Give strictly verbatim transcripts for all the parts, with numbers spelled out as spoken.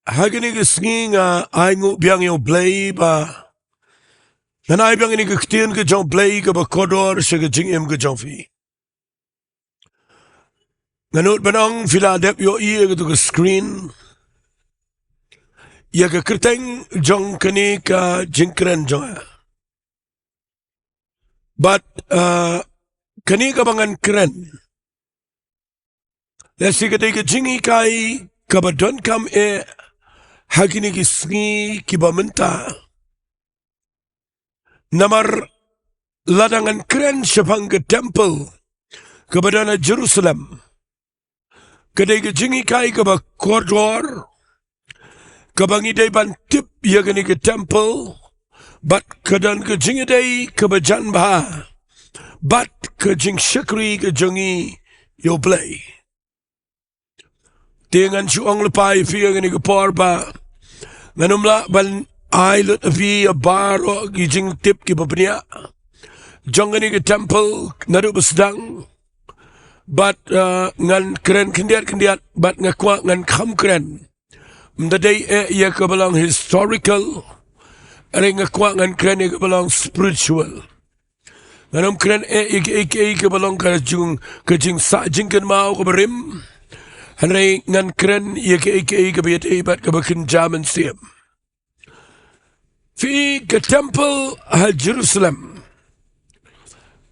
Ha kane ka sngi nga ai nguh biang ïa U Blei ba ngan ai biang ïa ka ktien ka jong U Blei kaba kordor sha ka jingim ka jong phi. Nga nud ban ong phi la dep ïohi ïa katu ka screen ïa ka kyrteng jong kane ka jingkren jong nga. Bad, uh, kane kaba ngan kren, lehse ka dei ka jinghikai kaba donkam eh ha kine ki sngi kiba mynta. Namar lada ngan kren shaphang ka temple kaba don ha Jerusalem, ka dei ka jinghikai kaba kordor, kaba ngi dei ban tip ïa kane ka temple, bad ka don ka jingïadei kaba jan bha bad ka jingshakri ka jong ngi ïa U Blei. Te ngan shu ong lypa ïa phi ha kane ka por ba ngan ym lah ban ai lut ïa phi ïa baroh ki jingtip kiba bniah jong kane ka temple naduh ba sdang. Bad, uh, ngan kren khyndiat khyndiat bad nga kwah ngan kham kren. Ym da dei eh ïa kaba long historical, hynrei nga kwah ngan kren ïa kaba long spiritual. Ngan ym kren eh ïa kaei kaei kaba long ka jing, ka jingsah jingkynmaw kaba rim, hynrei ngan kren ïa kaei kaei kaba ïadei bad kaba kynja mynsiem. Phi, ka temple ha Jerusalem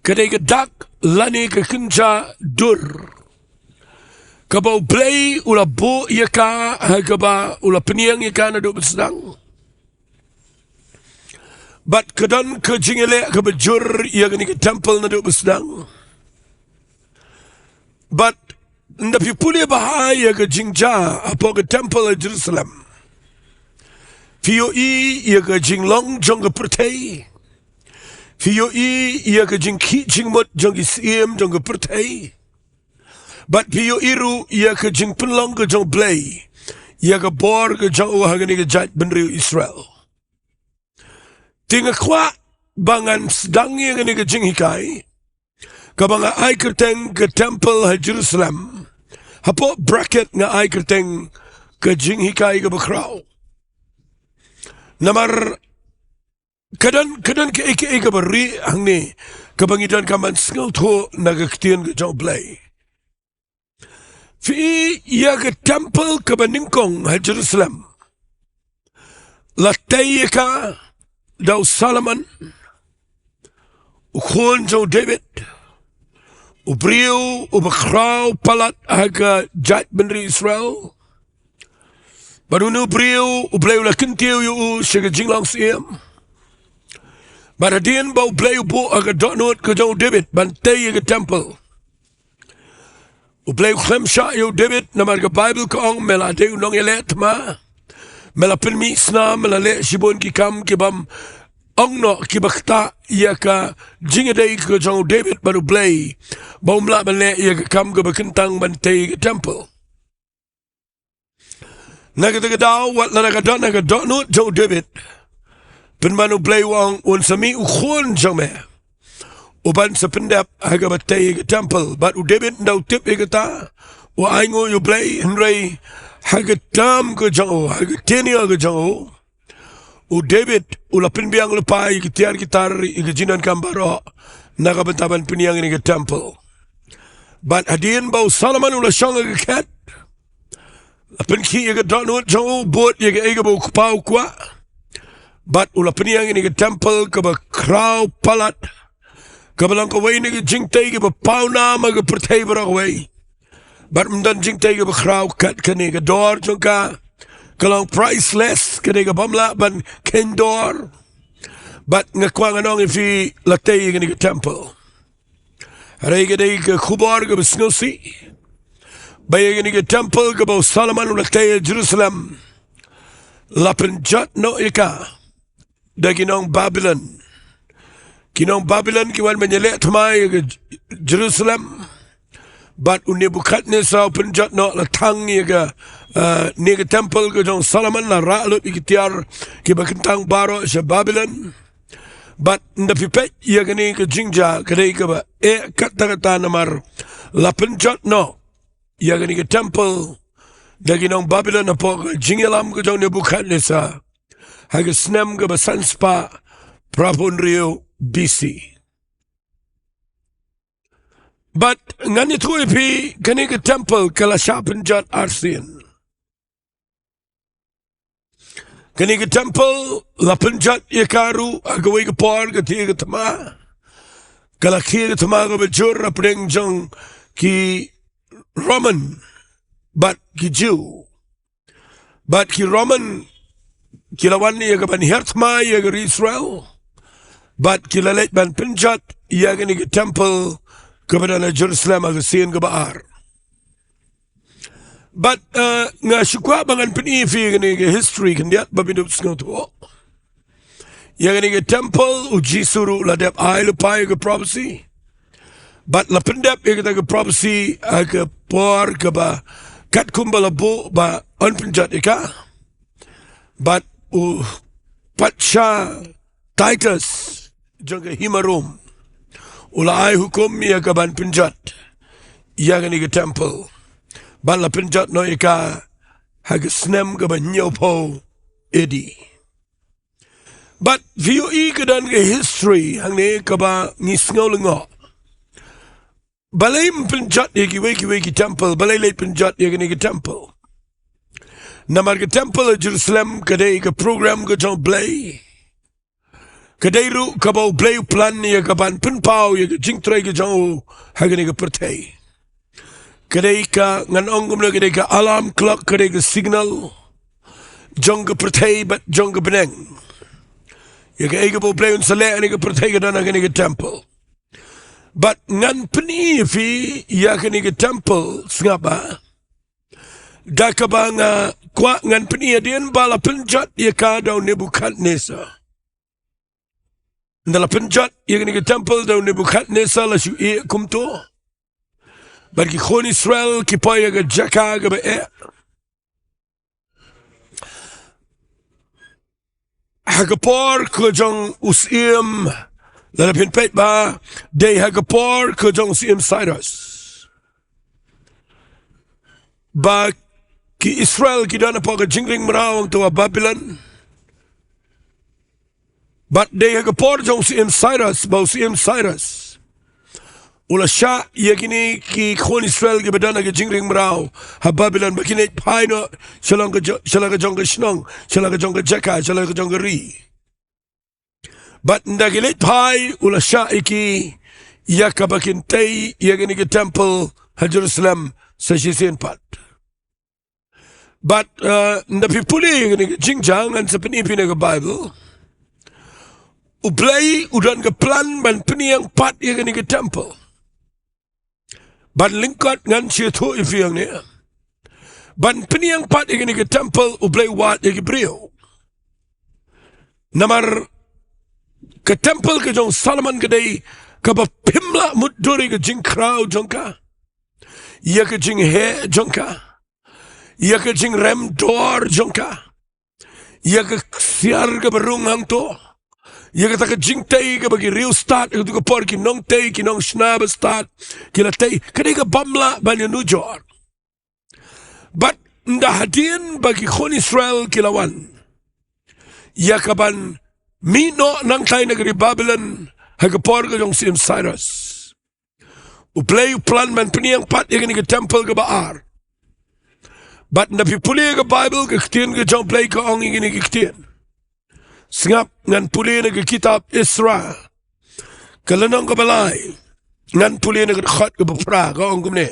ka dei ka dak lane ka kynja dur kaba U Blei u la buh ïa ka, ha kaba u la pynïeng ïa ka naduh ba sdang. Bad ka don ka jingïaleh kaba jur ïa kane ka temple naduh ba sdang. Bad ynda phi pule bha ïa ka jingjia hapoh ka temple ha Jerusalem, phi ïohi ïa ka jinglong jong ka pyrthei. Phi ïohi ïa ka jingkhih jingmut jong ki syiem jong ka pyrthei. Bad phi ïohi ruh ïa ka jingpynlong ka jong U Blei ïa ka bor ka jong u ha kane ka jaitbynriew Israel. Te nga kwah ba ngan sdang ïa kane ka jinghikai kaba nga ai kyrteng ka temple ha Jerusalem. Hapoh bracket nga ai kyrteng ka jinghikai kaba khraw. Namar ka don, ka don kaei kaei kaba rieh hangne kaba ngi donkam ban sngewthuh na ka ktien ka jong U Blei. Phi, ïa ka temple kaba nyngkong ha Jerusalem la tei ïa ka da u Solomon, u khun jong u David, u briew uba khraw palat ha ka jaitbynriew Israel. Bad une u briew U Blei u la kyntiew ïa u sha ka jinglong syiem. Bad hadien ba U Blei u buh ha ka dohnud ka jong u David ban tei ïa ka temple, U Blei u khlem shah ïa u David, namar ka Baibl ka ong, me la dei u nongïaleh thma, me la pynmih snam, me la leh shibun ki kam kibym ong noh, kiba ktah ïa ka jingïadei ka jong u David bad U Blei, ba um lah ban leh ïa ka kam kaba kyntang ban tei ïa ka temple. Na kata ka daw, wat lada ka don ha ka dohnud jong u David, pynban U Blei u ong, un sa mih u khun jong me uban sa pyndep ha kaba tei ïa ka temple. Bad u David ynda u tip ïa kata, u ainguh ïa U Blei, hynrei ha ka term ka jong u, ha ka tenure ka jong u, u David u la pynbiang lypa ïa ki tiar ki tar, ïa ki jingdonkam baroh na ka bynta ban pynïeng ïa ka temple. Bad hadien ba u Solomon u la shong ha ka khet, la pynkhih ïa ka dohnud jong u, bud ïa kaei kaba u kpa u kwah. Bad u la pynïeng ïa ka temple kaba khraw palat, kaba long kawei na ki jingtei kiba pawnam ha ka pyrthei baroh kawei. Bad ym don jingtei kaba khraw kat kane. Ka dor jong ka ka long priceless, ka dei kabym lah ban kheiñ dor. Bad nga kwah ngan ong ïa phi, la tei ïa kane ka temple. Hynrei ka dei ka khubor kaba sngewsih ba ïa kane ka temple kaba u Solomon u la tei ha Jerusalem, la pynjot noh ïa ka da ki nong Babilon. Ki nong Babilon ki wan ban ïaleh thma ïa ka J-, Jerusalem. Bad u Nebukhadnessar u pynjot noh, la thang ïa ka, eh, ne ka temple ka jong Solomon, la rah lut ïa ki tiar kiba kyntang baroh sha Babilon. Bad ynda phi peit ïa kane ka jingjia, ka dei kaba eh katta katta, namar la pynjot noh ïa kane ka temple da ki nong Babilon hapoh ka jingïalam ka jong Nebukhadnessar ha ka snem kaba san spah phra phew hynriew B C. Bad ngan ïathuh ïa phi, kane ka temple ka la shah pynjot arsien. Kane ka temple la pynjot ïa ka ruh ha kawei ka por ka thie ka thma. Ka la khie ka thma kaba jur hapdeng jong ki Roman bad ki Jiw. Bad ki Roman ki la wan ïa ka ban hiar thma ïa ka ri Israel. Bad ki la leit ban pynjot ïa kane ka temple kaba don ha Jerusalem ha ka sien kaba ar. Bad, eh, nga shu kwah ba ngan pyni ïa phi kane ka history khyndiat ba phin ïoh sngewthuh. Ïa kane ka temple u Jisu ruh la dep ai lypa ïa ka prophecy. Bad la pyndep ïa kata ka prophecy ha ka por kaba katkum ba la buh ba yn pynjot ïa ka. Bad u patsha Titus jong ka hima Rom u la ai hukum ïa ka ban pynjot ïa kane ka temple. Bad la pynjot noh ïa ka ha ka snem kaba hynñiew phew A D. Bad phi ïohi ka don ka history hangne kaba ngi sngew lyngngoh. Balei ym pynjot ïa kiwei kiwei ki temple, balei leit pynjot ïa kane ka temple? Namar ka temple ha Jerusalem ka dei ka program ka jong u Blei. Ka dei ruh kaba u Blei u plan ïa ka ban pynpaw ïa ka jingtrei ka jong u ha kane ka pyrthei. Ka dei ka, ngan ong kumno, ka dei ka alarm clock, ka dei ka signal jong ka pyrthei bad jong ka bneng. Ïa kaei kaba u Blei un sa leh ha kane ka pyrthei ka don ha kane ka temple. Bad ngan pyni ïa phi ïa kane ka temple, sngap ba. Da kaba nga kwah ngan pyni hadien ba la pynjot ïa ka da u Nebukhadnessar. Ynda la pynjot ïa kane ka temple da u Nebukhadnessar la shu ïeh kumto. Bad ki khun Israel ki poi ha ka jaka kaba eh. Ha ka por ka jong u syiem, lada phin peit ba dei ha ka por ka jong u syiem Cyrus. Ba ki Israel ki don hapoh ka jingring mraw hangto ha Babilon. Bad dei ha ka por jong u syiem Cyrus, ba u syiem Cyrus u la shah ïa kine ki khun Israel kiba don ha ka jingring mraw ha Babilon ba kin leit phai noh sha la ka jo-, sha la ka jong ka shnong, sha la ka jong ka jaka, sha la ka jong ka ri. Bad ynda ki leit phai u la shah ïa ki ïa kaba kin tei ïa kane ka temple ha Jerusalem sa shisien pat. Bad, eh, ynda phi pule ïa kane ka jingjia ngan sa pyni ïa phi na ka Bible. U Blei u don ka plan ban pynïeng pat ïa kane ka temple. Ban lyngkot ngan shu ïathuh ïa phi hangne. Ban pynïeng pat ïa kane ka temple u Blei u wad ïa ki briew. Namar ka temple ka jong Solomon ka dei kaba phim lah mutdur ïa ka jingkhraw jong ka. Ïa ka jingheh jong ka. Ïa ka jingrem dor jong ka. Ïa ka ksiar kaba rung hangto. Ïa kata ka jingtei kaba ki riewstad, ïa kato ka por ki nongtei, ki nongshna bastad ki la tei, ka dei kaba ym lah ban ïanujor. Bad ynda hadien ba ki khun Israel ki la wan ïa ka ban mih noh nangtai na ka ri Babilon ha ka por ka jong u syiem Cyrus. U Blei u plan ban pynïeng pat ïa kane ka temple kaba ar. Bad ynda phi pule ïa ka Bible, ka ktien ka jong u Blei ka ong ïa kine ki ktien. Sngap, ngan pule na ka kitab Ezra, ka lynnong kaba lai. Ngan pule na ka dkhot kaba phra, ka ong kumne.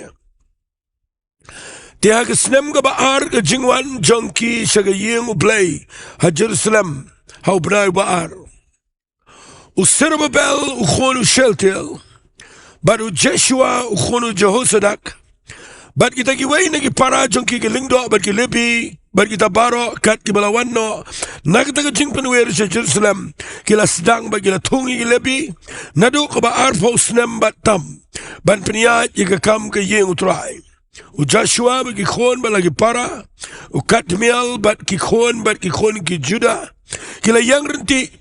Te ha ka snem kaba ar ka jingwan jong ki sha ka ïing u Blei ha Jerusalem, ha u bnai uba ar, u Zerubbabel u khun u Shealtiel, bad u Jeshua u khun u Jehozadak, bad kita kiwei na ki para jong ki, ki lyngdoh bad ki Lebi, bad kita baroh kat kiba la wan noh na kata ka jingpynwir sha Jerusalem, ki la sdang bad ki la thung ïa ki Lebi naduh kaba arphew snem bad tam, ban pynïaid ïa ka kam ka ïing u Trai. U Jeshua bad ki khun bad la ki para, u Kadmiel bad ki khun bad ki khun ki Juda, ki la ïeng ryntih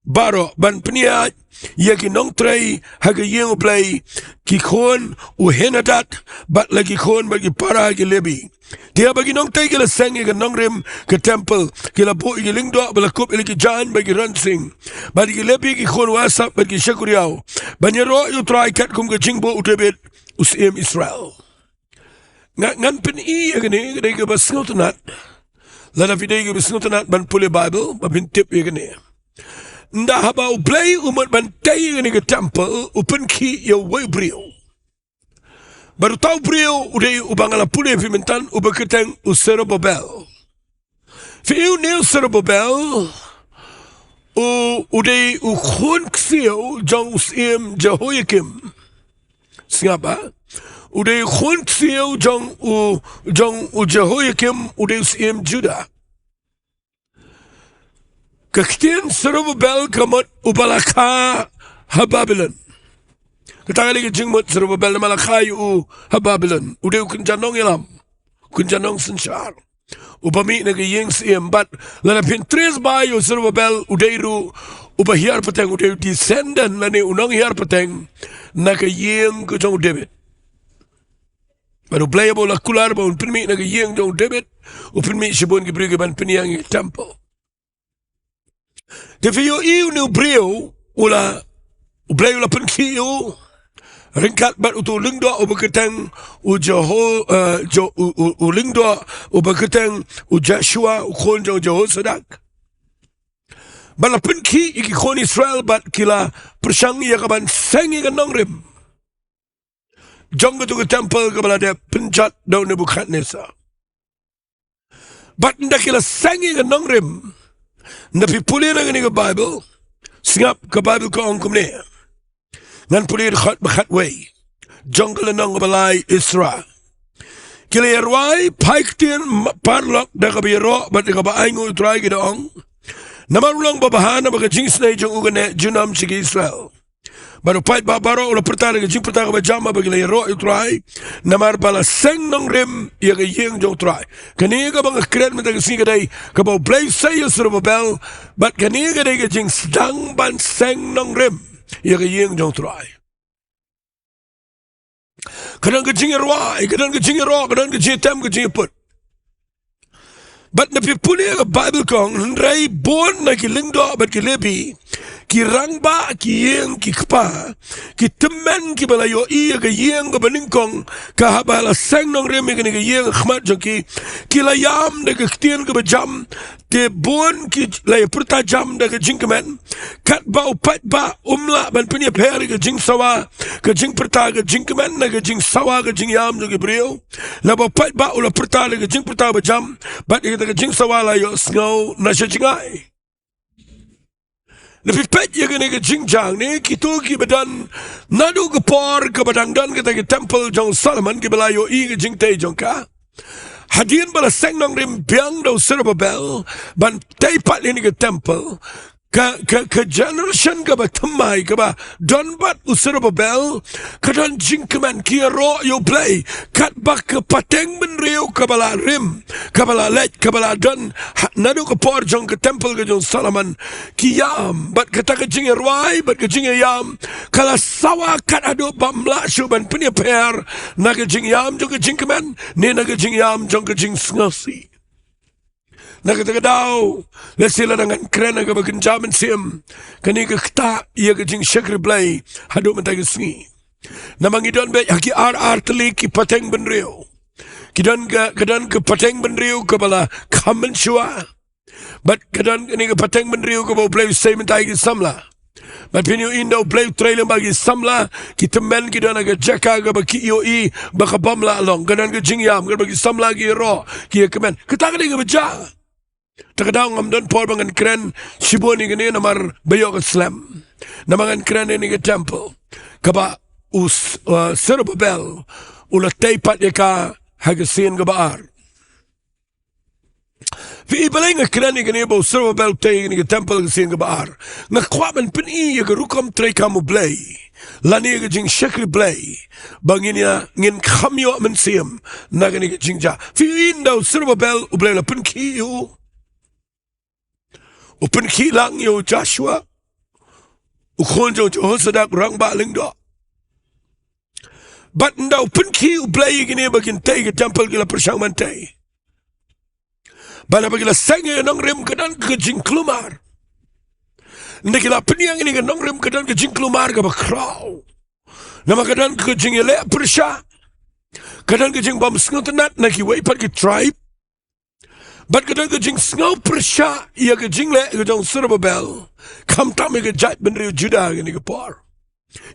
baroh ban pynïaid ïa ki nongtrei ha ka ïing U Blei, ki khun u Henadad, bad la ki khun bad ki para ki Lebi. Te haba ki nongtrei ki la seng ïa ka nongrim ka temple, ki la buh ïa ki lyngdoh ba la kup ïa la ki jaiñ bad ki rynsiang, bad ïa ki Lebi ki khun u Asaph bad ki shakri ïa u, ban ïaroh ïa U Trai katkum ka jingbuh u David u syiem Israel. Nga, ngan pyni ïa kane, ka dei kaba sngewtynnat. Lada phi dei kaba sngewtynnat ban pule Baibl, ba phin tip ïa kane. Ynda haba U Blei u mut ban tei ïa kane ka temple, u pynkhih ïa uwei u briew. Bad uta u briew u dei uba nga la pule ïa phi mynta, uba kyrteng u Zerubbabel. Phi ïohi une u Zerubbabel, u, u dei u khun ksiew jong u syiem Jehoiakim. Sngap, ah? U dei u khun ksiew jong u, jong u Jehoiakim, u dei u syiem Judah. Ka ktien Zerubbabel ka mut uba la kha ha Babilon. Kata ka dei ka jingmut Zerubbabel namar la kha ïa u ha Babilon. U dei u kynja nongïalam, u kynja nongsynshar, uba mih na ka ïing syiem. Bad lada phin trace back ïa u Zerubbabel, u dei ruh uba hiar pateng, u dei u descendant lane u nonghiar pateng na ka ïing ka jong u David. Bad U Blei haba u la kular ba un pynmih na ka ïing jong u David, u pynmih shibun ki briew ki ban pynïaid ïa ka temple. Te phi ïohi une u briew, u la, U Blei u la pynkhih ïa u ryngkat bad uto u lyngdoh uba kyrteng u Jeho, eh, Jo, u, u, u lyngdoh uba kyrteng u Joshua, u khun jong u Jehosadak. Bad la pynkhih ïa ki khun Israel bad ki la pyrshang ïa ka ban seng ïa ka nongrim jong kato ka temple kaba la dep pynjot da u Nebukhadnessar. Bad ynda ki la seng ïa ka nongrim, ynda phi pule na kane ka Baibl, sngap, ka Baibl ka ong kumne. Ngan pule dkhot ba khatwei jong ka lynnong kaba lai Esra. Ki la ïa rwai phai ktien ma-, paralok da kaba ïaroh bad da kaba ainguh ïa U Trai, ki da ong: Namar u long babha, namar ka jingisynei jong u ka neh junom sha ki Israel. Bad u paidbah baroh u la pyrta da ka jingpyrta kaba jam haba ki la ïaroh ïa U Trai, namar ba la seng nongrim ïa ka ïing jong U Trai. Kane kaba nga kren mynta ka sngi ka dei kaba U Blei u sei ïa u Zerubbabel, bad kane ka dei ka jingsdang ban seng nongrim ïa ka ïing jong U Trai. Ka don ka jingïarwai, ka don ka jingïaroh, ka don ka jingïatem, ka jingïaput. Bad ynda phi pule ïa ka Baibl ka ong, hynrei bun na ki lyngdoh bad ki Lebi, ki rangbah, ki ïing, ki kpa, ki tymmen kiba la ïohi ïa ka ïing kaba nyngkong, ka haba la seng nongrim ïa kane ka ïing ha khmat jong ki, ki la ïam da ka ktien kaba jam, te bun ki la ïa pyrta jam da ka jingkmen. Katba u paidbah um lah ban pynïapher ïa ka jingsawa, ka jingpyrta ka jingkmen na ka jingsawa ka jingïam jong ki briew, naba u paidbah u la pyrta da ka jingpyrta ba jam, bad ïa kata ka jingsawa la ïohsngew na sha jngai. Lada phi peit ïa kane ka jingjia ne, kito kiba don naduh ka por kaba dang don kata ka temple jong Solomon, kiba la ïohi ka jingtei jong ka. Hadien ba la seng nongrim biang da u Zerubbabel ban tei pat ïa kane ka temple, ka, ka, ka generation kaba thymmai kaba don bad u Zerubbabel, ka don jingkmen, ki ïaroh ïa U Blei, katba ka pateng bynriew kaba la rim, kaba la leit, kaba la don ha, naduh ka por jong ka temple ka jong Solomon, ki ïam, bad kata ka jingïarwai bad ka jingïam ka la sawa kat haduh bym lah shuh ban pynïapher na ka jingïam jong ka jingkmen ne na ka jingïam jong ka jingsngewsih. Na kata ka daw, lehse lada ngan kren ha kaba kynja mynsiem, kane ka ktah ïa ka jingshakri Blei haduh mynta ka sngi. Namar ngi don beit ha ki ar ar tylli ki pateng bynriew. Ki don ka, ka don ka pateng bynriew kaba la kham mynshuwa. Bad ka don kane ka pateng bynriew kaba U Blei u sei mynta ïa ki samla. Bad phin ïohi ynda U Blei u trei lem bad ki samla, ki tymmen ki don ha ka jaka kaba ki ïohi ba ka bym lah long. Ka don ka jingïam, katba ki samla ki ïaroh, ki ïakmen. Kata ka dei kaba jia. Te ka daw ngam don por ba ngan kren shibun ïa kane namar ba ïoh ka slem. Namar ngan kren ïa kane ka temple kaba u S-, uh, Zerubbabel u la tei pat ïa ka ha ka sien kaba ar. Phi i, balei nga kren ïa kane ba u Zerubbabel u tei ïa kane ka temple ha ka sien kaba ar? Nga kwah ban pyni ïa ka rukom treikam U Blei lane ïa ka jingshakri Blei ba ngin ïa, ngin kham ïoh mynsiem na kane ka jingjia. Phi i, ynda u Zerubbabel U Blei u la pynkhih ïa u, u pynkhih lang ïa u Joshua, u khun jong u Jehosadak u rangbah lyngdoh. Bad ynda u pynkhih u Blei ïa kine ba kin tei ka temple, ki la pyrshang ban tei. Bad haba ki la seng ïa ka nongrim, ka don ka jingkulmar. Ynda ki la pynïeng ïa kane ka nongrim, ka don ka jingkulmar kaba khraw. Namar ka don ka jingïaleh pyrshah, ka don ka jingbym sngewtynnat na kiwei pat ki tribe. Bad ka don ka jingsngew pyrshah ïa ka jingleh ka jong u Serubabel, khamtam ïa ka jaitbynriew Judah ha kane ka por,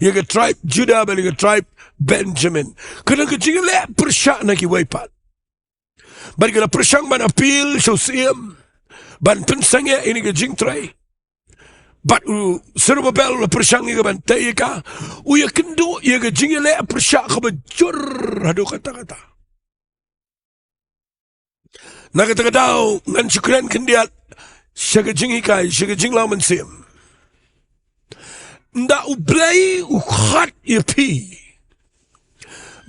ïa ka tribe Judah bad ïa ka tribe Benjamin. Ka don ka jingïaleh pyrshah na kiwei pat. Bad ki la pyrshang ban appeal sha u syiem ban pynsangeh ïa kane ka jingtrei. Bad u Serubabel u la pyrshang ïa ka ban tei ïa ka. U ïakynduh ïa ka jingïaleh pyrshah kaba jur haduh katta katta. Na kata ka daw ngan shu kren khyndiat sha ka jinghikai, sha ka jinglong mynsiem. Ynda U Blei u khot ïa phi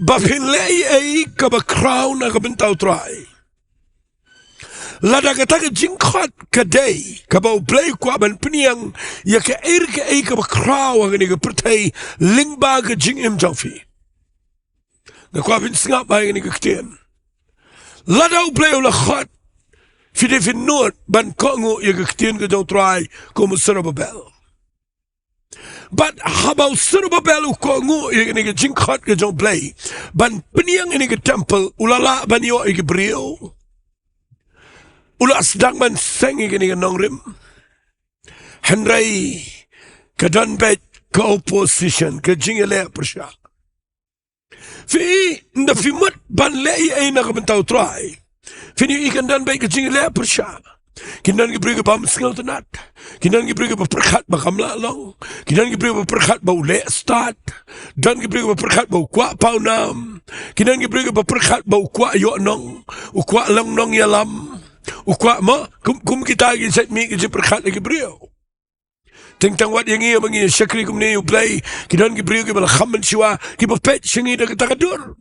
ba phin leh ei ei kaba khraw na ka bynta U Trai, lada kata ka jingkhot ka dei kaba U Blei u kwah ban pynïeng ïa kaei re kaei kaba khraw ha kane ka pyrthei lyngba ka jingim jong phi, nga kwah phin sngap bha ïa kane ka ktien. Lada U Blei u la khot, phi dei phin nud ban kohnguh ïa ka ktien ka jong U Trai kum u Serubabel. Bad haba u Serubabel u kohnguh ïa kane ka jingkhot ka jong U Blei ban pynïeng ïa kane ka temple, u la lah ban ïoh ïa ki briew, u la sdang ban seng ïa kane ka nongrim. Hynrei ka don beit ka opposition, ka jingïaleh pyrshah. Phi, ynda phi mut ban leh ei ei na ka bynta U Trai, phin ïohi kan don beit ka jingïaleh pyrshah. Kin don ki briew kiba sngewtynnat. Kin don ki briew kiba pyrkhat ba kam lah long. Kin don ki briew kiba pyrkhat ba u leh stad. Don ki briew kiba pyrkhat ba u kwah pawnam. Kin don ki briew kiba pyrkhat ba u kwah ïoh nong, u kwah long nongïalam, u kwah ma, kum, kum kita ki jait mih ki jingpyrkhat ïa ki briew. Teng tang wat ïa ngi ba ngi shakri kumne ïa U Blei, ki don ki briew kiba la kham mynshuwa kiba peit sha ngi da kata ka dur.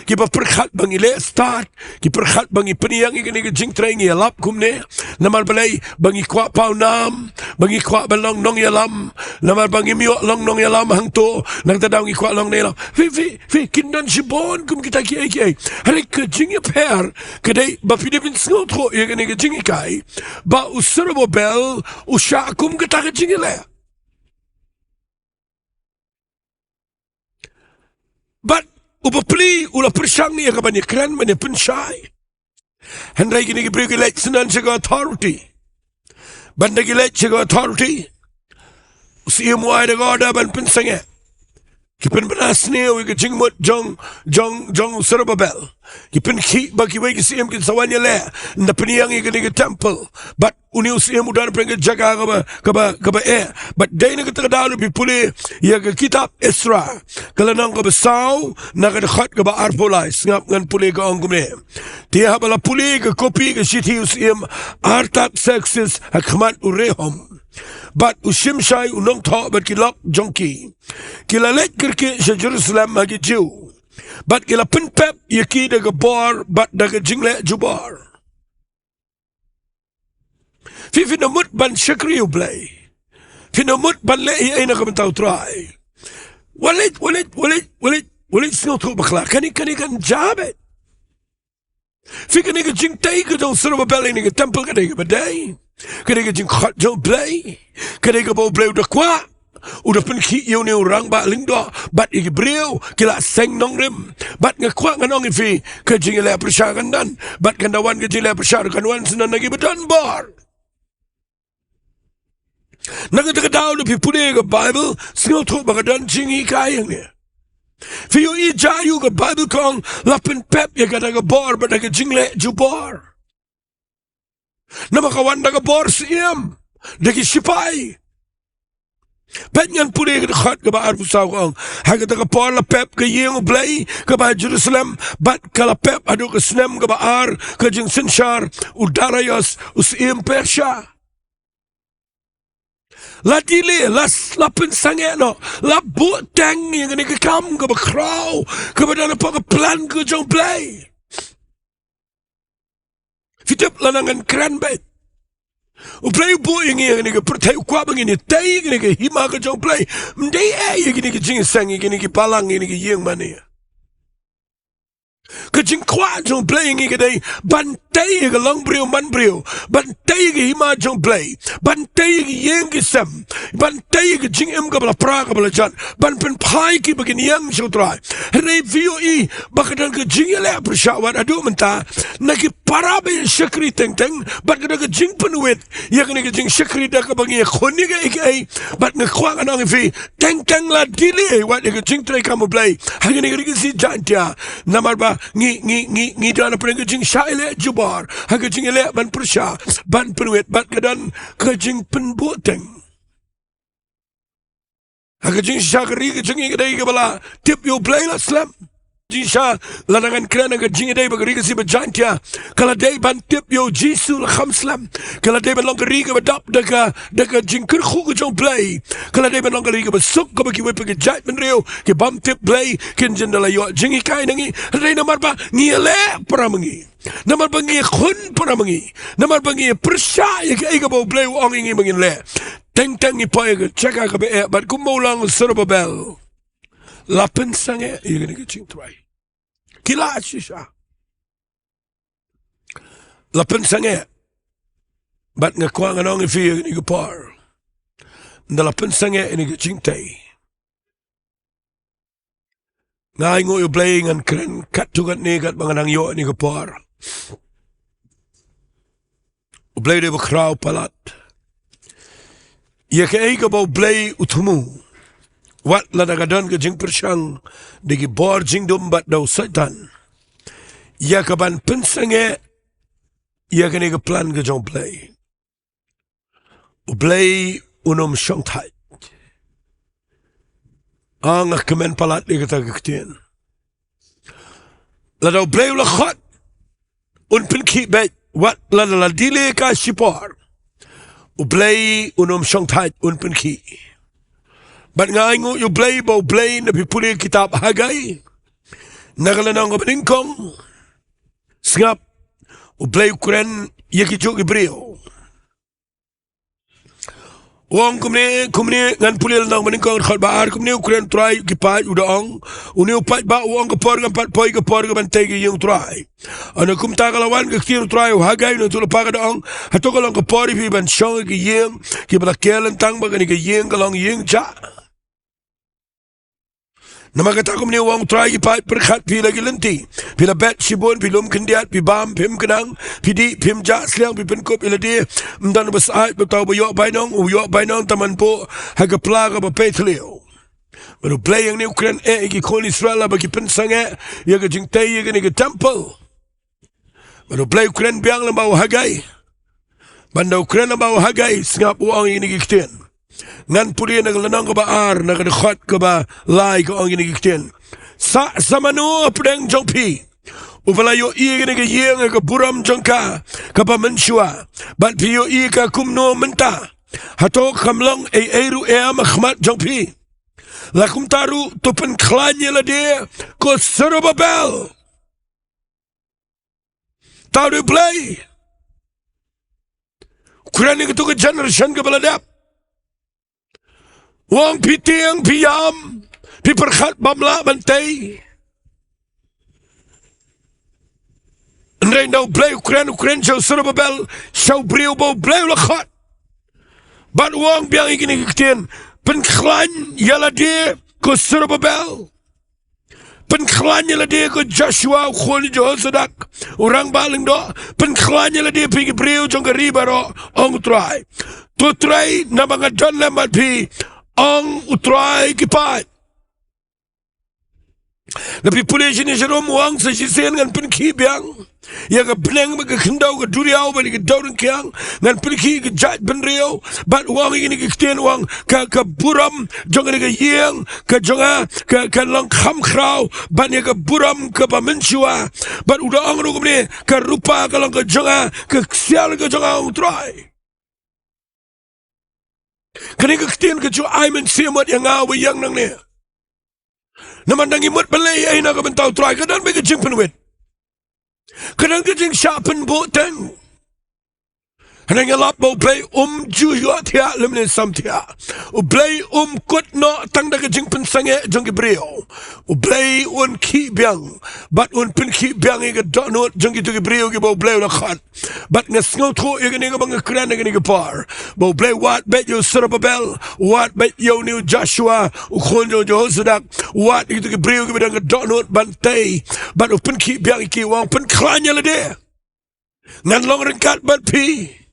Kiba pyrkhat ba ngi leh stad, ki pyrkhat ba ngi pynïeng ïa kane ka jingtrei, ngi ïalap kumne. Namar balei? Ba ngi kwah pawnam, ba ngi kwah ban long nongïalam. Namar ba ngim ïoh long nongïalam hangto, na kata daw ngi kwah long nongïalam. Phi, phi, phi, kin don shibun kum kita kiei kiei. Hynrei ka jingïapher ka dei ba phi dei phin sngewthuh ïa kane ka jinghikai ba u Serubabel u shah kum kata ka jingïaleh. Bad u bapli u la pyrshang ïa ka ban ïakren, ban ïapynshai. Hynrei kine ki briew ki leit synran sha ka authority. Bad ynda ki leit sha ka authority, u syiem u ai da ka order ban pynsangeh. Ki pynbna sniew ïa ka jingmut jong, jong, jong u Serubabel. Ki pynkhih ba kiwei ki syiem kin sa wan ïaleh ynda pynïeng ïa kane ka temple. Bad une u syiem u don pyrshah ka jaka kaba, kaba, kaba eh. Bad dei na kata ka daw lada phi pule ïa ka kitab Esra, ka lynnong kaba saw, na ka dkhot kaba arphew lai, sngap ngan pule, ka ong kumne. Te haba la pule ka kopi ka shithi u syiem Artaxerxes ha khmat u Rehum bad u Shimshai u nongthoh bad ki lok jong ki, ki la leit kyrkieh sha Jerusalem ha ki Jiw, bad ki la pynpep ïa ki da ka bor bad da ka jingleh jubor. Phi, phin da mut ban shakri U Blei, phin da mut ban leh ei ei na ka bynta U Trai, wat leit, wat leit, wat leit, wat leit, wat leit sngewthuh bakla. Kane, kane kan jia beit. Phi, kane ka jingtei ka jong u Serubabel ïa kane ka temple ka dei kaba dei. Ka dei ka jingkhot jong U Blei. Ka dei kaba U Blei u da kwah. U da pynkhih ïa une u rangbah lyngdoh bad ïa ki briew ki la seng nongrim. Bad nga kwah ngan ong ïa phi, ka jingïaleh pyrshah kan don. Bad kan da wan ka jingïaleh pyrshah, kan wan synran na kiba don bor. Na kata ka daw lada phi pule ka Baibl, sngewthuh ba ka don jinghikai hangne. Phi ïohi, ïa ka Baibl ka ong la pynpep ïa kata ka bor bad da ka jingleh jubor. Namar ka wan da ka bor syiem, da ki shipai. Peit, ngan pule ka dkhot kaba arphew saw, ka ong: Ha kata ka por la pep ka ïing U Blei kaba ha Jerusalem, bad ka la pep haduh ka snem kaba ar ka jingsynshar u Darius u syiem Persia. La delay, la, la pynsangeh noh, la buhteng ïa kane ka kam kaba khraw, kaba don hapoh ka plan ka jong U Blei. Phi tip, lada ngan kren beit, U Blei u buh ïa ngi ïa kane ka pyrthei, u kwah ba ngin ïatei ïa kane ka hima ka jong u Blei. Ym dei eh ïa kine ki jingïaseng, ïa kine ki balang, ïa kine ki ïing mane. Ka jingkwah jong u Blei ïa ngi ka dei ban tei ïa ka long briew man briew, ban tei ïa ka hima jong u Blei, ban tei ïa ka ïing ka sem, ban tei ïa ka jingim kaba la pra kaba la jot, ban pynphai ïa ki ba kin ïeng sha u Trai. Hynrei phi ïohi ba ka don ka jingïaleh pyrshah wat haduh mynta na ki para ba ïashakri teng teng, bad ka don ka jingpynwit ïa kane ka jingshakri da kaba ngi ïakhun ïa kaei kaei. Bad nga kwah ngan ong ïa phi, teng teng la delay wat ïa ka jingtrei kam u Blei ha kane ka ri Khasi Jaintia. Namar ba ngi, ngi, ngi, ngi don hapdeng ka jingshah ïaleh jubor, ha ka jingïaleh ban pyrshah, ban pynwit, bad ka don ka jingpynbuhteng. Ha ka jingshisha ka ri ka jong ngi ka dei kaba la tip ïa u Blei la slem. Jingshisha lada ngan kren ha ka jingïadei bad ka ri Khasi bad Jaintia, ka la dei ban tip ïa u Jisu la kham slem. Ka la dei ban long ka ri kaba dap da ka, da ka jingkyrkhu ka jong u Blei. Ka la dei ban long ka ri kaba suk, kaba kiwei pat ki jaitbynriew ki bym tip Blei kin jin da la ïoh jinghikai na ngi. Hynrei namar ba ngi ïaleh para ma ngi, namar ba ngi ïakhun para ma ngi, namar ba ngi ïapyrshah ïa kaei kaba u Blei u ong ïa ngi ba ngin leh, teng teng ngi poi ha ka jaka kaba eh, bad kumba u la ong u Serubabel, la pynsangeh ïa kane ka jingtrai. Ki la shisha. La pynsangeh. Bad nga kwah ngan ong ïa phi ïa kane ka por, ynda la pynsangeh ïa kane ka jingtei, nga ainguh ïa u Blei, ngan kren katto katne katba nga nang ïoh ïa kane ka por. U Blei u dei ba khraw palat. Ïa kaei kaba u Blei u thmu, wat lada ka don ka jingpyrshang da ki bor jingdum bad da u Soitan, ïa kaban pynsangeh ïa kane ka plan ka jong u Blei, u Blei un ym shongthait. Nga kmen palat ïa kata ka ktien. Lada u Blei u la khot, un pynkhih beit, wat lada la delay ka shipor. U Blei un ym shongthait, un pynkhih. Bad nga ainguh ïa u Blei ba u Blei, lada phi pule kitab Hagai, na ka lynnong kaba nyngkong, sngap, u Blei u kren ïa kijuh ki briew. U ong kumne, kumne, ngan pule lynnong banyngkong dkhot ba ar, kumne u kren u Trai ki paid u da ong, une u paidbah u ong, ka por kan pat poi, ka por kaban tei ka ïing u Trai. Hynda kumta ka la wan ka ktien u Trai, u Hagai u nongïathuhlypa ka da ong, hato ka long ka por ïa phi ban shong ïa ki ïing kiba la ker lyntang, ba kane ka ïing ka long ïing jah? Namar kata kumne u ong u Trai ki paid, pyrkhat phi la ki lynti, phi la bet shibun, phi lum khyndiat, phi bam, phim khnang, phi dih, phim jah sliang, phi pynkup ïa lade, ym don uba syaid, uta uba ïoh bainong u ïoh bainong, tang ban buh ha ka pla kaba pei thliew. Bad u Blei hangne u kren eh ïa ki khun Israel ba ki pynsangeh ïa ka jingtei ïa kane ka temple. Bad u Blei u kren biang lem bad u Hagai. Bad ynda u kren lem bad u Hagai, sngap, u ong ïa kine ki ktien. Ngan pule na ka lynnong kaba ar, na ka dkhot kaba lai, ka ong ïa kine ki ktien. Sah sa mano hapdeng jong phi uba la ïohi ïa kane ka ïing ha ka burom jong ka kaba mynshuwa, bad phi ïohi ka kumno mynta? Hato kam long ei ei ruh em ha khmat jong phi? Lada kumta ruh, to pynkhlaiñ ïa lade, ko Serubabel. Tang u Blei u kren ïa kato ka generation kaba la dep. U ong phi tieng, phi ïam, phi pyrkhat bym lah ban tei. Hynrei ynda u Blei u kren, u kren sha u Serubabel, sha u briew ba u Blei u la khot. Bad u ong biang ïa kine ki ktien, pynkhlaiñ ïa lade ko Serubabel. Pynkhlaiñ ïa lade ko Joshua u khun Jehosadak, u rangbah lyngdoh. Pynkhlaiñ ïa lade phi ki briew jong ka ri baroh, ong u Trai. To trei namar nga don lem bad phi, ong u Trai ki paid. Lada phi pule shane sharum, u ong sa shisien ngan pynkhih biang ïa ka bneng bad ka khyndew, ka duriaw bad ïa ka dewryngkiang. Ngan pynkhih ïa ka jaitbynriew. Bad u ong ïa kine ki ktien, u ong ka, ka burom jong kane ka ïing ka jong nga ka, kan long kham khraw, bad ïa ka burom kaba mynshuwa. Bad u da ong ruh kumne, ka rupa ka long ka jong nga, ka ksiar ka jong nga, ong u Trai. Kane ka ktien ka ju ai mynsiem ïa nga uba ïeng nangne. Namar ynda ngi mut ban leh ei ei na ka bynta u Trai, ka don beit ka jingpynwit, ka don ka jingshah pynbuhteng. Hynrei nga lap ba U Blei um ju ïohthiah lymne samthiah. U Blei um kut noh tang da ka jingpynsangeh jong ki briew. U Blei un khih biang, bad un pynkhih biang ïa ka dohnud jong kito ki briew kiba U Blei u la khot. Bad nga sngewthuh ïa kane kaba nga kren ha kane ka por, ba U Blei wad beit ïa u Serubabel, wad beit ïa une u Joshua, u khun jong u Jehosadak, wad ïa kito ki briew kiba don ka dohnud ban tei, bad u pynkhih biang ïa ki, u ong pynkhlaiñ ïa lade. Ngan long ryngkat bad phi.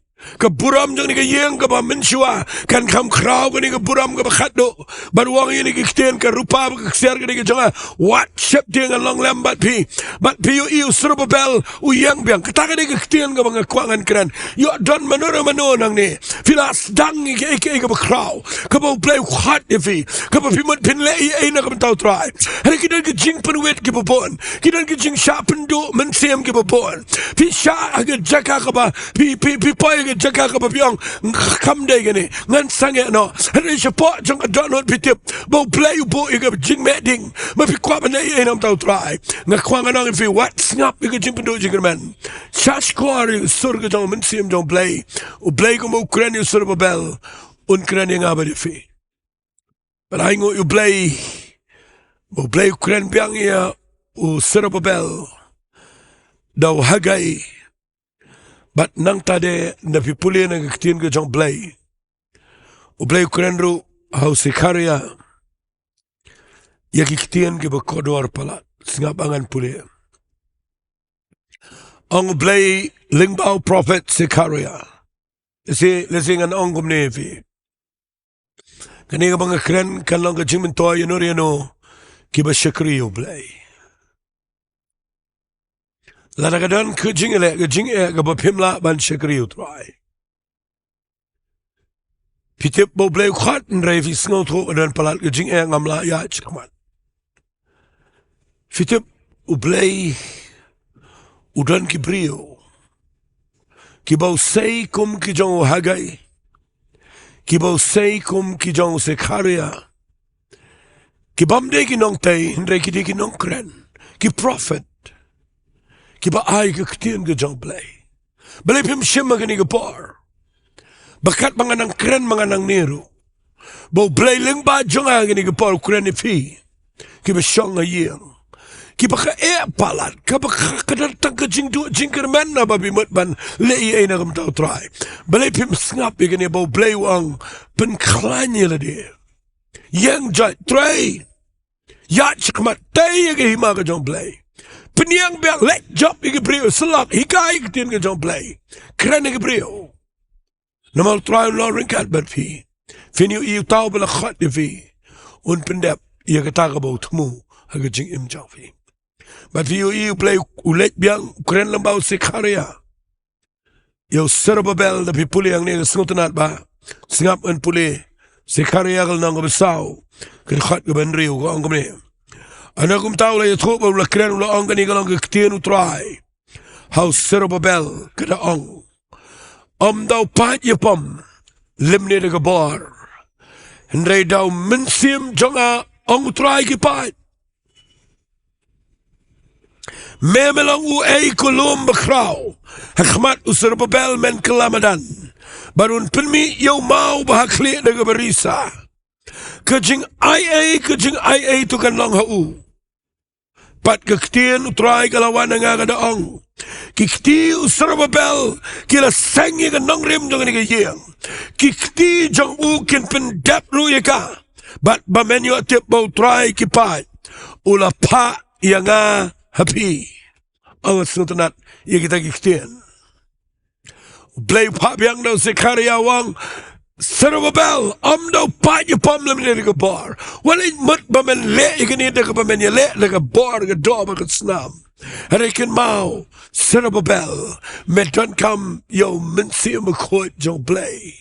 Ka burom jong kane ka ïing kaba mynshuwa kan kham khraw kane ka burom kaba khatduh. Bad u ong ïa kine ki ktien, ka rupa bad ka ksiar ka dei ka jong nga. Wat sheptieng, ngan long lem bad phi. Bad phi ïohi u Serubabel u ïeng biang. Kata ka dei ka ktien kaba nga kwah ngan kren. Ïoh don mano re mano nangne, phi la sdang ïa kaei kaei kaba khraw, kaba U Blei u khot ïa phi, kaba phi mut phin leh ei ei na ka bynta U Trai. Hynrei ki don ki jingpynwit kiba bun, ki don ki jingshah pynduh mynsiem kiba bun. Phi shah ha ka jaka kaba, phi, phi, phi poi ha ka jaka kaba phi ong, kam dei kane, ngan sangeh noh. Hynrei shapoh jong ka dohnud phi tip ba U Blei u buh ïa ka jingmeh ding, ba phi kwah ban leh ei ei na ka bynta U Trai. Nga kwah ngan ong ïa phi, wat sngap ïa ka jingpynduh jingkyrmen. Shah shkor ïa ka sur ka jong u Mynsiem jong U Blei. U Blei kumba u kren ïa u Serubabel, un kren ïa nga bad ïa phi. Bad ai nguh ïa U Blei ba U Blei u kren biang ïa u Serubabel da u Hagai. Bad nangta de, lada phi pule na ka ktien ka jong U Blei, U Blei u kren ruh ha u Sekharia ïa ki ktien kiba kordor palat. Sngap, ngan pule. Ong U Blei lyngba u prophet Sekharia. Lehse, lehse ngan ong kumne ïa phi. Kane kaba nga kren kan long ka jingmyntoi ïano re ïano kiba shakri ïa U Blei. Lada ka don ka jingeh, ka jingeh kaba phim lah ban shakri ïa U Trai, phi tip ba U Blei u khot, hynrei phi sngewthuh ka don palat ka jingeh, ngam lah ïaid shakhmat. Phi tip, U Blei u don ki briew kiba u sei kum ki jong u Hagai, kiba u sei kum ki jong u Sekharia, ki bym dei ki nongtei, hynrei ki dei ki nongkren, ki prophet, kiba ai ka ktien ka jong U Blei. Balei phim shim ha kane ka por? Ba katba nga nang kren ma nga nangne ruh, ba U Blei lyngba jong nga ha kane ka por u kren ïa phi kiba shong ha ïing, kiba ka eh palat, kaba ka, ka don tang ka jingduh jingkyrmen, naba phi mut ban leh ei ei na ka bynta U Trai. Balei phim sngap ïa kane ba U Blei u ong, pynkhlaiñ ïa lade. Ïeng joit, trei. Ïaid shakhmat, tei ïa ka hima ka jong U Blei. Pynïeng biang, leit jop ïa ki briew, syllok, hikai ïa ka ktien ka jong U Blei. Kren ïa ki briew. Namar U Trai un long ryngkat bad phi. Phin ïohi uta uba la khot ïa phi un pyndep ïa kata kaba u thmu ha ka jingim jong phi. Bad phi ïohi U Blei u leit biang, u kren lyngba u Sekharia ïa u Serubabel. Lada phi pule hangne, nga sngewtynnat ba, sngap, ngan pule Sekharia ka lynnong kaba saw, ka dkhot kaba hynriew, ka ong kumne: Hynda kumta u la ïathuh bad u la kren, u la ong, kane ka long ka ktien U Trai ha u Serubabel, ka da ong: Ym da u paid ïapom lymne da ka bor, hynrei da u Mynsiem jong nga, ong U Trai ki paid. Me, me long uei ka lum bakhraw ha khmat u Serubabel, men kylla madan, bad un pynmih ïa u maw ba ha khlieh da kaba risa. Ka jingai ei, ka jingai ei to kan long ha u. Bad ka ktien U Trai ka la wan ha nga, ka da ong: Ki kti u Serubabel ki la seng ïa ka nongrim jong kane ka ïing. Ki kti jong u kin pyndep ruh ïa ka. Bad ba men ïoh tip ba U Trai ki paid u la phah ïa nga ha phi. Nga sngewtynnat ïa kita ki ktien. U Blei u phah biang da u Sekharia, u ong: Serubabel, ym da u paid ïapom lymne da ka bor. Wat leit mut ba men leh ïa kane da kaba men ïaleh da ka bor, ka doh bad ka snam. Hynrei kynmaw, Serubabel, me donkam ïa u Mynsiem Bakhuid jong U Blei.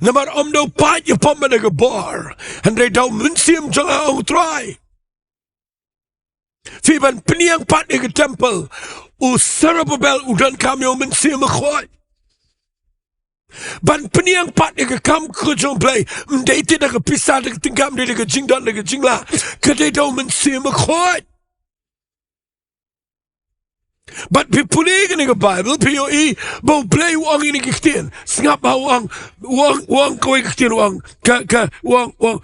Namar ym da u paid ïapom da ka bor, hynrei da u Mynsiem jong nga, ong U Trai. Phi, ban pynïeng pat ïa ka temple, u Serubabel u donkam ïa u Mynsiem Bakhuid. Ban pynïeng pat ïa ka kam ka jong U Blei, ym dei te da ka pisa, da ka tyngka, ym dei da ka jingdon, da ka jinglah, ka dei da u Mynsiem Bakhuid. Bad phi pule kane ka Baibl, phi ïohi ba U Blei u ong ïa kine ki ktien. Sngap ba u ong, u ong, u ong kawei ka ktien, u ong, ka, ka, u ong, u ong,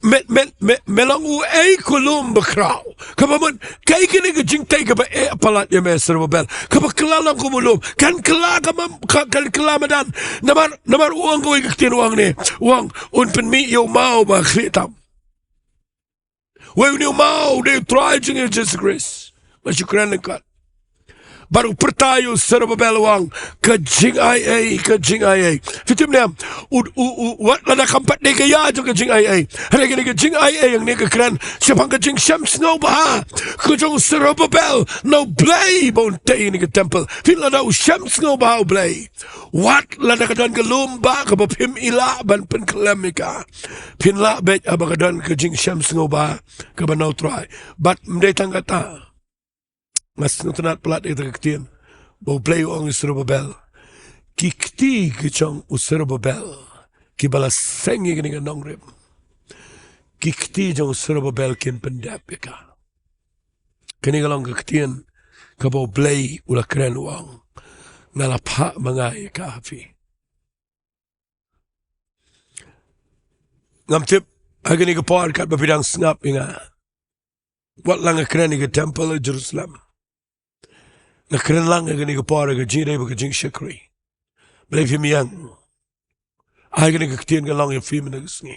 me, me, me, me long uei u lum bakhraw. Kaba mut, kaei kane ka jingtei kaba eh palat ïa me Zerubbabel. Kaba kylla long kum u lum. Kan kylla kaba, ka, kan kylla madan. Namar, namar u ong kawei ka ktien, u ong ne. U ong, un pynmih ïa u maw ba khlieh tam. Wei une u maw, u dei U Trai jong ngi U Jisu Khrist. Nga shu kren lyngkot. Bad u pyrta ïa u Zerubbabel u ong, ka jingaiei, ka jingaiei. Phi tip ne em, u, u, u, wat lada kam pat dei ka ïa jong ka jingaiei. Hynrei kane ka jingaiei hangne ka kren shaphang ka jingshem sngewbha ka jong u Zerubbabel na U Blei ba un tei ïa kane ka temple. Phi, lada u shem sngewbha U Blei, wat lada ka don ka lum ba kaba phim lah ban pynkhlem ïa ka, phin lah beit haba ka don ka jingshem sngewbha kaba na U Trai. Bad ym dei tang kata, nga sngewtynnad palat ïa kata ka ktien ba U Blei u ong ïa u Zerubbabel, ki kti ki jong u Zerubbabel kiba la seng ïa kane ka nongrim, ki kti jong u Zerubbabel kin pyndep ïa ka. Kane ka long ka ktien kaba U Blei u la kren, u ong, nga la phah ma nga ïa ka ha phi. Ngam tip ha kane ka por katba phi dang sngap ïa nga, wat la nga kren ïa ka temple ha Jerusalem, nga kren lang ha kane ka por ïa ka jingïadei bad ka jingshakri. Balei phim ïeng? Ai, kane ka ktien ka long ïa phi mynta ka sngi.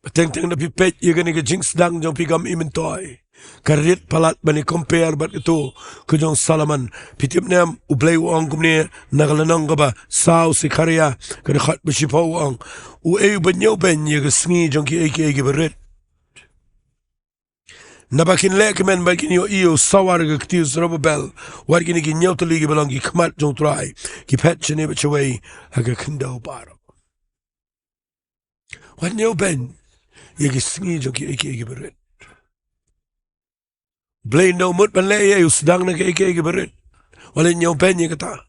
Ba teng teng da phi peit ïa kane ka jingsdang jong phi kam i myntoi, ka rit palat ban i compare bad kato ka jong u Solomon. Phi tip ne em, U Blei u ong kumne na ka lynnong kaba saw Sekharïa, ka dkhot ba shiphew, u ong, uei uba ñiewbeiñ ïa ka sngi jong kiei kiei kiba rit? Naba kin leh kmen bad kin ïohi ïa u sawar ka kti u Zerubbabel, wat kine ki ñiewtylli kiba long ki khmat jong U Trai, ki phet shane bad shawei ha ka khyndew baroh. Wat ñiewbeiñ ïa ki sngi jong kiei kiei kiba rit. Blei u mut ban leh ïa u sdang na kiei kiei kiba rit. Wat leh ñiewbeiñ ïa kata.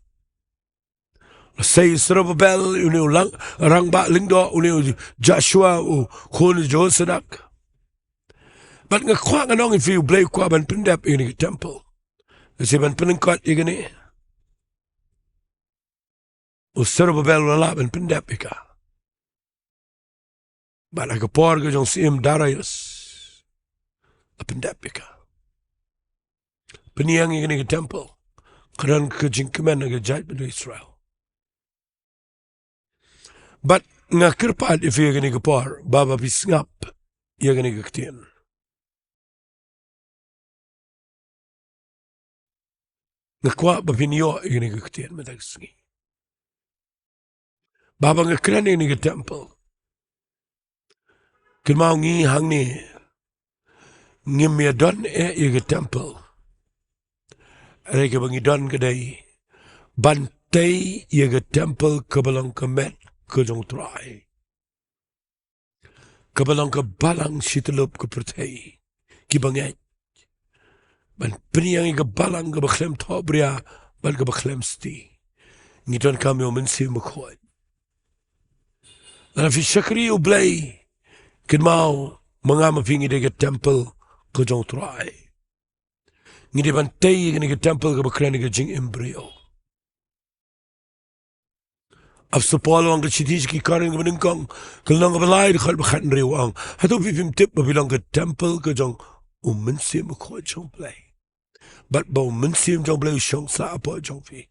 Lashai Zerubbabel, une u lang, rangbah lyngdoh, une u Joshua, u khun u Jehosadak. Bad nga kwah ngan ong ïa phi, U Blei u kwah ban pyndep ïa kane ka temple. Lashai ban pynlyngkot ïa kane, u Zerubbabel u la lah ban pyndep ïa ka. Bad ha ka por ka jong u Syiem Darius, la pyndep ïa ka. Pynïeng ïa kane ka temple, ka don ka jingkmen ha ka jaitbynriew Israel. Bad nga kyrpad ïa phi ha kane ka por ba, ba phi sngap ïa kane ka ktien. Nga kwah ba phin ïoh ïa kane ka ktien mynta ka sngi. Ba, ba nga kren ïa kane ka temple, kynmaw, ngi hangne ngim ïa don eh ïa ka temple. Hynrei kaba ngi don ka dei ban tei ïa ka temple kaba long ka met ka jong U Trai, kaba long ka balang shi tyllup ka pyrthei, kiba ngeit ban pynïeng ïa ka balang kaba khlem thohbria bad kaba khlem sti. Ngi donkam ïa U Mynsiem Bakhuid. Lada phi shakri ïa U Blei, kynmaw, ma nga ma phi ngi dei ka temple ka jong U Trai. Ngi dei ban tei ïa kane ka temple kaba kren ïa ka jingim briew. Apostol Paul u ong ha ka shithi sha ki Korinth kaba nyngkong, ka lynnong kaba lai, dkhot ba khathynriew, u ong, hato phi phim tip ba phi long ka temple ka jong U Mynsiem Bakhuid jong U Blei, bad ba U Mynsiem jong U Blei u shong sah hapoh jong phi?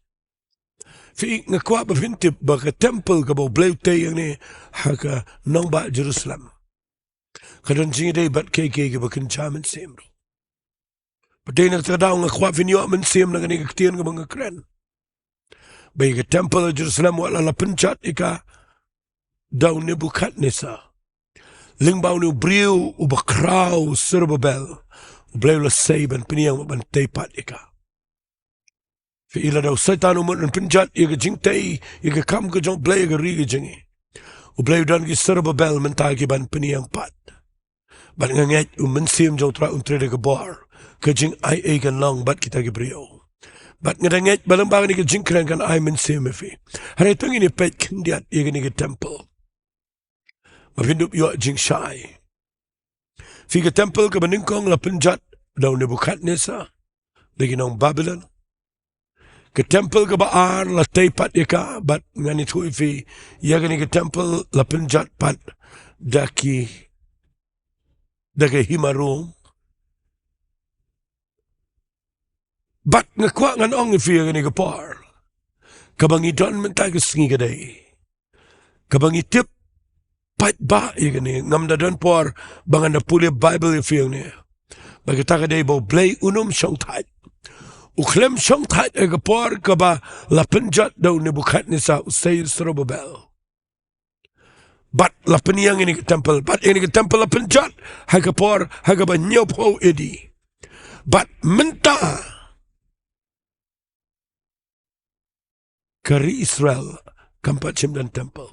Phi, nga kwah ba phin tip ba ka temple kaba U Blei u tei hangne ha ka nongbah Jerusalem, ka don jingïadei bad kiei kiei kiba kynja mynsiem ruh. Bad dei na kata ka daw nga kwah phin ïoh mynsiem na kane ka ktien kaba nga kren, ba ïa ka temple ha Jerusalem, wat la la pynjot ïa ka da u Nebukhadnessar, lyngba une u briew uba khraw, u Zerubbabel, U Blei u la sei ban pynïeng, ban tei pat ïa ka. Phi, lada u Soitan u mut ban pynjot ïa ka jingtei, ïa ka kam ka jong U Blei ha ka ri ka jong ngi, U Blei u don ki Zerubbabel mynta kiban pynïeng pat. Bad nga ngeit U Mynsiem jong U Trai un trei da ka bor, ka jingaiei kan long bad kita ki briew. Bad nga da ngeit ba lyngba kane ka jingkren kan ai mynsiem ïa phi. Hynrei to ngin ïa peit khyndiat ïa kane ka temple, ba phin dup ïoh jingshai. Phi, ka temple kaba nyngkong la pynjot da u Nebukhadnessar, da ki nong Babilon. Ka temple kaba ar la tei pat ïa ka, bad ngan ïathuh ïa phi, ïa kane ka temple la pynjot pat da ki, da ka hima Rom. Bad nga kwah ngan ong ïa phi ïa kane ka por, kaba ngi don mynta ka sngi ka dei, kaba ngi tip pat ba ïa kane, ngam da don por ba ngan da pule Baibl ïa phi ïa kane. Bad kata ka dei ba U Blei un ym shongthait. U khlem shongthait ha ka por kaba la pynjot da u Nebukadnesar, u sei Serubabel. Bad la pynïeng ïa kane ka temple, bad ïa kane ka temple la pynjot ha ka por, ha kaba hynñiewphew A D. Bad mynta ka ri Israel kam pat shym don temple.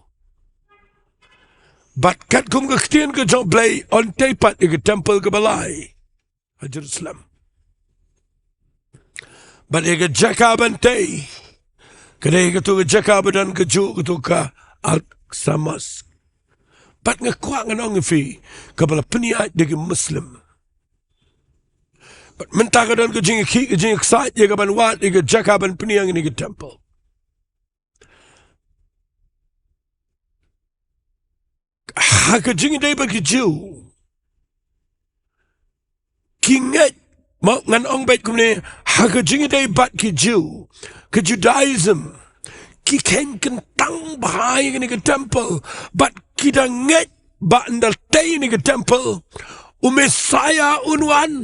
Bad katkum ka ktien ka jong U Blei, yn tei pat ïa ka temple kaba lai ha Jerusalem. Bad ïa ka jaka ban tei, ka dei katu ka jaka ba don kajuh, katu ka Al-Aqsa Mosque. Bad nga kwah ngan ong ïa phi, kaba la pynïaid da ki Muslim. Bad mynta ka don ka jingïakhih, ka jingïaksaid ïa ka ban wad ïa ka jaka ban pynïeng ïa kane ka temple. Ha ka jingïadei bad ki Jiw, ki ngeit, mo, ngan ong beit kumne, ha ka jingïadei bad ki Jiw, ka Judaism, ki kheiñ kyntang bha ïa kane ka temple, bad ki da ngeit ba ynda tei ïa kane ka temple, u Messiah un wan.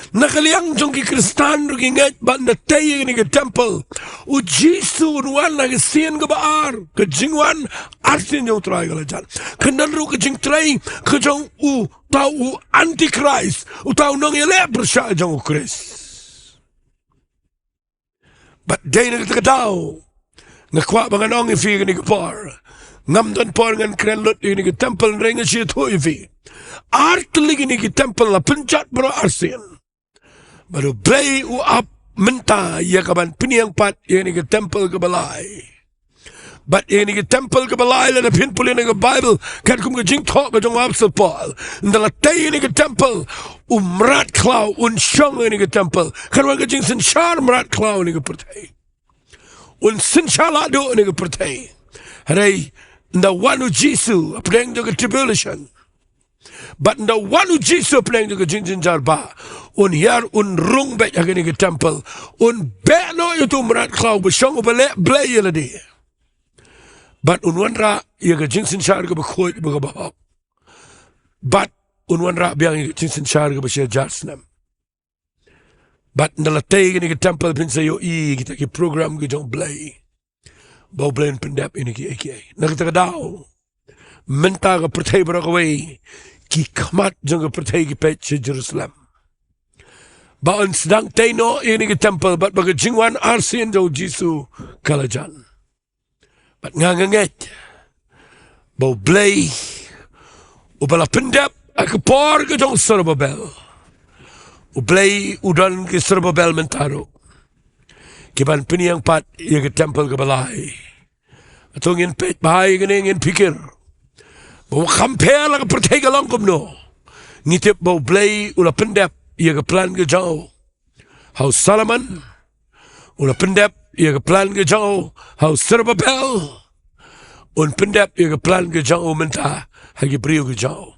Na ka liang jong ki Khristan ruh ki ngeit ba ynda tei ïa kane ka temple, U Jisu un wan ha ka sien kaba ar, ka jingwan arsien jong U Trai ka la jan. Ka don ruh ka jingtrei ka jong uta u Antichrist, uta u nongïaleh pyrshah jong U Khrist. Bad dei na kata ka daw nga kwah ba ngan ong ïa phi ïa kane ka por, ngam don por ngan kren lut ïa kane ka temple, hynrei nga shu ïathuh ïa phi, ar tylli kine ki temple la pynjot baroh arsien. Bad U Blei u ap mynta ïa ka ban pynïeng pat ïa kane ka temple kaba lai. Bad ïa kane ka temple kaba lai, lada phin pule na ka Baibl, katkum ka jingthoh ka jong u Apostol Paul, ynda la tei ïa kane ka temple, u mrad khlaw un shong ïa kane ka temple. Kan wan ka jingsynshar mrad khlaw ïa kane ka pyrthei. Un synshar lahduh ïa kane ka pyrthei. Hynrei ynda wan U Jisu hapdeng jong ka tribulation, bad ynda wan U Jisu hapdeng jong ka jingjynjar bah, un hiar, un rung beit ha kane ka temple. Un beh noh ïa utu u mrad khlaw ba shong, uba leh blei ïa lade. Bad un wanrah ïa ka jingsynshar kaba khuid bad kaba hok. Bad un wanrah biang ïa ka jingsynshar kaba shi hajar snem. Bad ynda la tei ïa kane ka temple, phin sa ïohi ïa kita ki program ki jong U Blei, ba U Blei un pyndep ïa kine kiei kiei. Na kata ka daw, mynta ka pyrthei baroh kawei, ki khmat jong ka pyrthei ki peit sha Jerusalem, ba yn sdang tei noh ïa kane ka temple, bad ba ka jingwan arsien jong U Jisu ka la jan. Bad nga, nga ngeit ba U Blei uba la pyndep ha ka por ka jong u Serubabel, U Blei u don ki Serubabel mynta ruh, ki ban pynïeng pat ïa ka temple kaba lai. Hato ngin peit bha ïa kane, ngin pyrkhat ba, wat kham pher la ka pyrthei ka long kumno, ngi tip ba U Blei u la pyndep ïa ka plan ka jong u ha u Solomon, u la pyndep ïa ka plan ka jong u ha u Serubabel, un pyndep ïa ka plan ka jong u mynta ha ki briew ki jong u,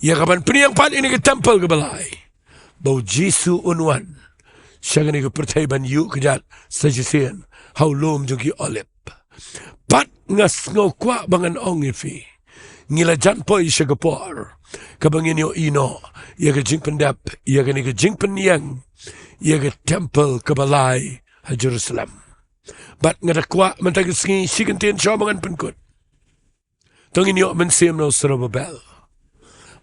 ïa ka ban pynïeng pat ïa kane ka temple kaba lai, ba U Jisu un wan sha kane ka pyrthei ban ïuh kjat sa shisien ha u lum jong ki Olib. Bad nga sngew kwah ba ngan ong ïa phi, ngi la jan poi sha ka por kaba ngin ïohi noh ïa ka jingpyndep, ïa kane ka jingpynïeng ïa ka temple kaba lai ha Jerusalem. Bad nga da kwah mynta ka sngi, shi kyntien shuwa ba ngan pynkut, to ngin ïoh mynsiem na u Serubabel.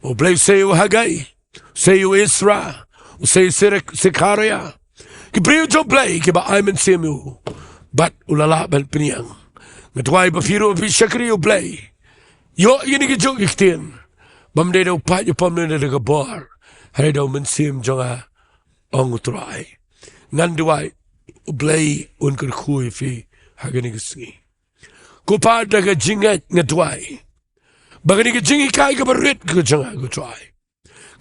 U Blei u sei ïa u Haggai, u sei ïa u Ezra, u sei ïa u Sek-, Sekharia, ki briew jong U Blei kiba ai mynsiem ïa u, bad u la lah ban pynïeng. Nga duwai ba phi ruh, ba phi shakri ïa U Blei, ïoh ïa kine kijuh ki ktien, bym dei da u paid u pom lane da ka bor, hynrei da u mynsiem jong nga, ong U Trai. Ngan duwai U Blei un kyrkhu ïa phi ha kane ka sngi. Ko Pa, da ka jingngeit nga duwai ba kane ka jinghikai kaba rit ka jong nga, ko Trai,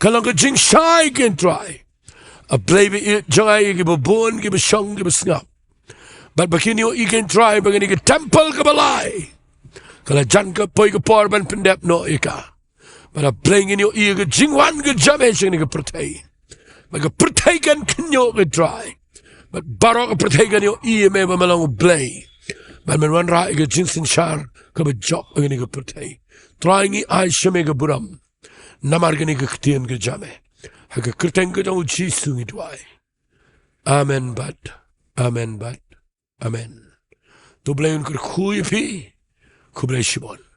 kan long ka jingshai, ko Trai, A Blei ba ïeit jong nga, ïa kiba bun, kiba shong, kiba sngap. Bad ba kin ïohi kein Trai ba kane ka temple kaba lai ka la jan ka poi ka por ban pyndep noh ïa ka. Bad A Blei, ngin ïohi ïa ka jingwan ka jong me sha kane ka pyrthei. Bad ka pyrthei kan kynnoh kein Trai. Bad baroh ka pyrthei kan ïohi ïa me ba me long U Blei. Bad men wanrah ïa ka jingsynshar kaba jop ha kane ka pyrthei. Trai, ngi ai sha me ka burom namar kane ka ktien ka jong me. Ha ka kyrteng ka jong U Jisu ngi duwai. Amen bad amen bad amen. To U Blei un kyrkhu ïa phi. Khublei shibun.